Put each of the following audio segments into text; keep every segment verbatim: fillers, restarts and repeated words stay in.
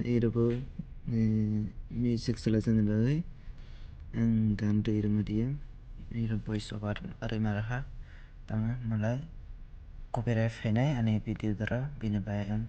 Iro bo, eh, music swlaijakni bagwi ang gan rwi rwma diya. Iro voice over rwma rwkha. Tamo malai copyright phainai ani video doro, bini bai ang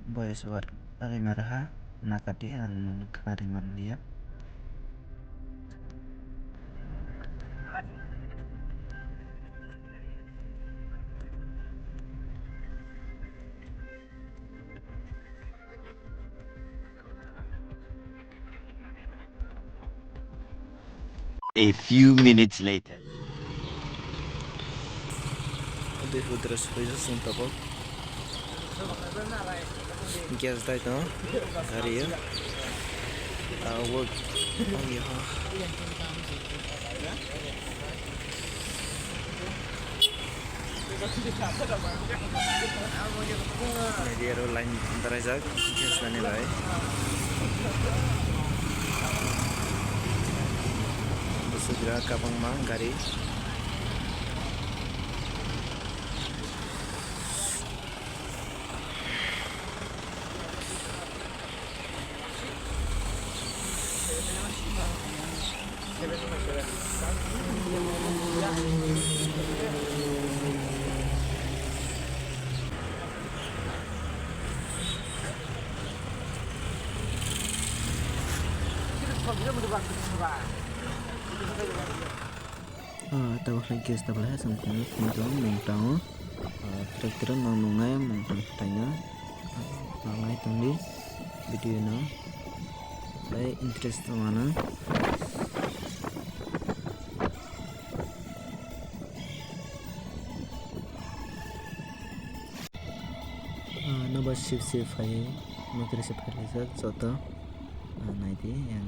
voice over rwma rwkha. Nakati ang khna rwma liya. A few minutes later. Dui hudra soi jasung tabok. Gas dai to. Gari ya. Ah, wo. Oh, ya. Nai di aro line daraijak, gas nani bai. Bwswk bira kwbangma gari. Ah, tabuk khlai gas tabuk khlai, chwng tongwi phone tong, mung tango. Ah, twrwk twrwk no nungnai, mung tang khlaina. Ah, nai tongdi video no. Tei interest tongmano. Ah, nobar sip sip phai, mukri se phailaijak joto. Ah, naidi, yang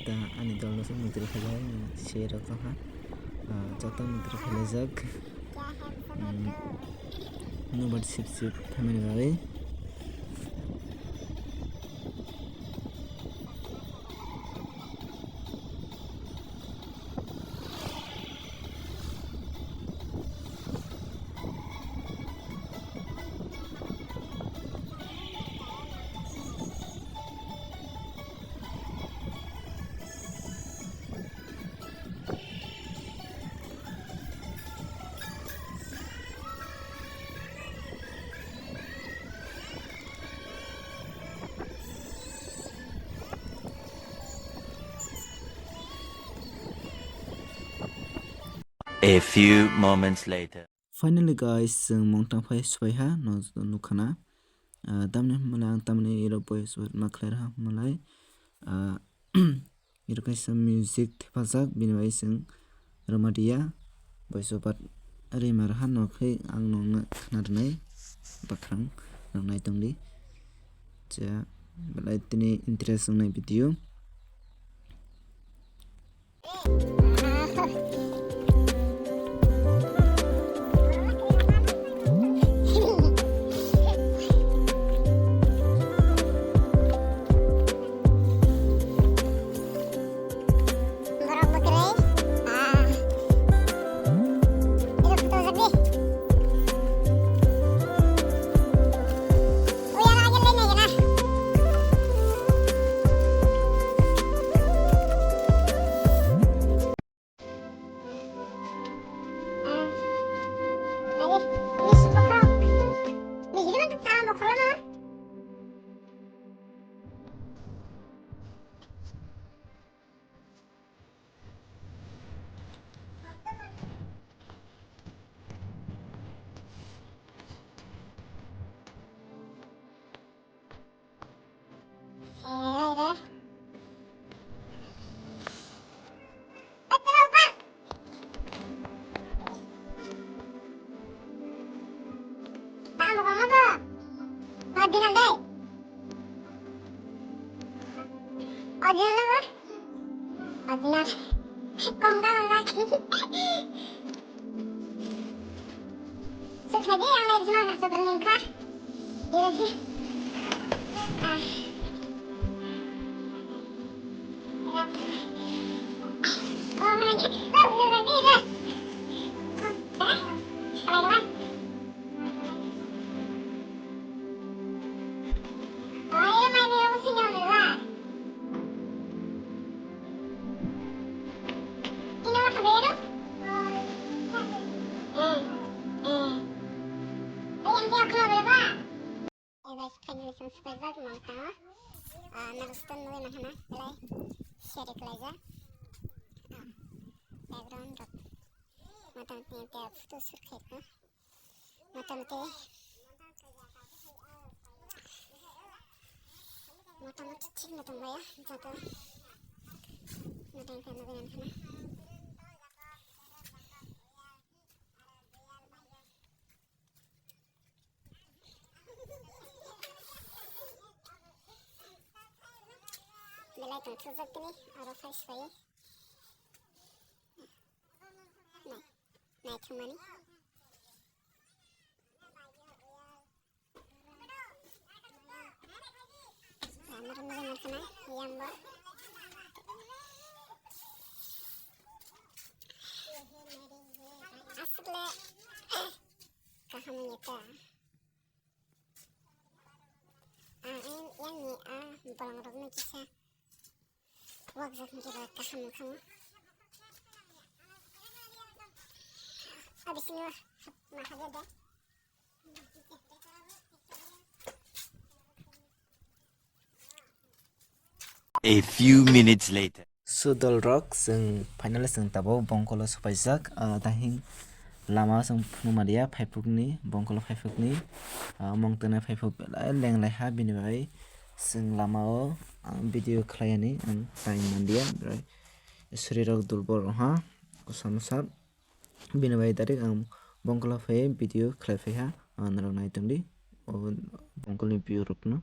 ta ani dol no se mukri khailai, se rok tongkha. Ah, joto mukri khailaijak. Hmm, nobar sip sip phaimani bagwi. A few moments later. Finally guys, chwng mungtang phai swbaiha, no nukha na. Ah, tamni hwnba ang tamni iro voice over ma khlai rwha hwnba lai, ah, iro kaisa music thepajak, bini bai chwng rwma diya, voice over rwma rwha, nokhe ang nokno khna rwnai, bakrang noknai tongdi. Cha, belai tini interest wngnai video. Original number? Original. Kong ka wala ki. Sukha di ang lai jima ka sa berlin ka. Iya di. Ah. Oh my God. Oh, oh, oh, oh. Ah. Alai, alai. Subscribe bag mangta, ah, narustan nui mahana, belai share kelaija. Ah, background rok. Mata mata photo shoot khaika. Mata mata, mata mata thik na tongmaya, jata. Mata mata nui mahana. Belai tong thujak tini, aro phai swbai. Nai, nai thangmani. Amar mujang khana, yamba. Asle, kaham nyata. Ah, yang ni, ah, balang rok ni kisa. Wak jak ni ba kaham kham. Abisini ma haja da. A few minutes later. So dol rok, chwng finally chwng tabuk bongkolo swpaijak, ah, tahing lama chwng phunukma riya, phaipukni, bongkolo phaipukni, ah, mongtwna phaipuk belai lenglai ha, bini bai chwng lama o ang video khlai yani, ang time manliya, belai sri rok dulbor rok ha, kosa mwsa, bini bai direct ang bongkolo phai video khlai phai ha, ah, norok nai tongdi, o bongkolni view rok no.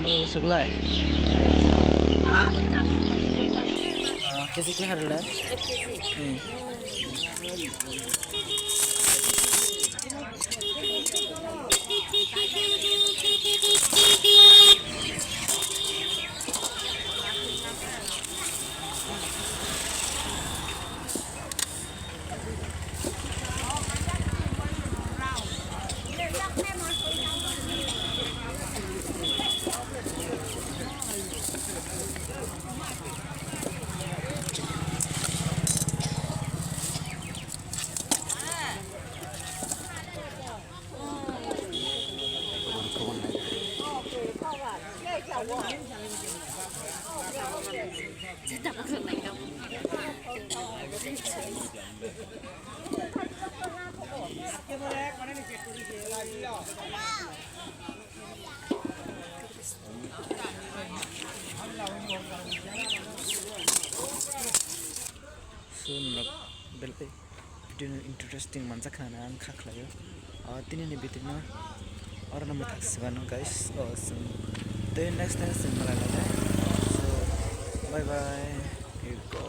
Bo swklai. Ah, kesi khe harle? Hmm. So, norok belai video no interesting manjak khna ang kha khlaio. Ah, tini ni video no oro no mwthak sibano, guys. Oh, so, tei next time se malai lainai. So, bye bye. Here we go.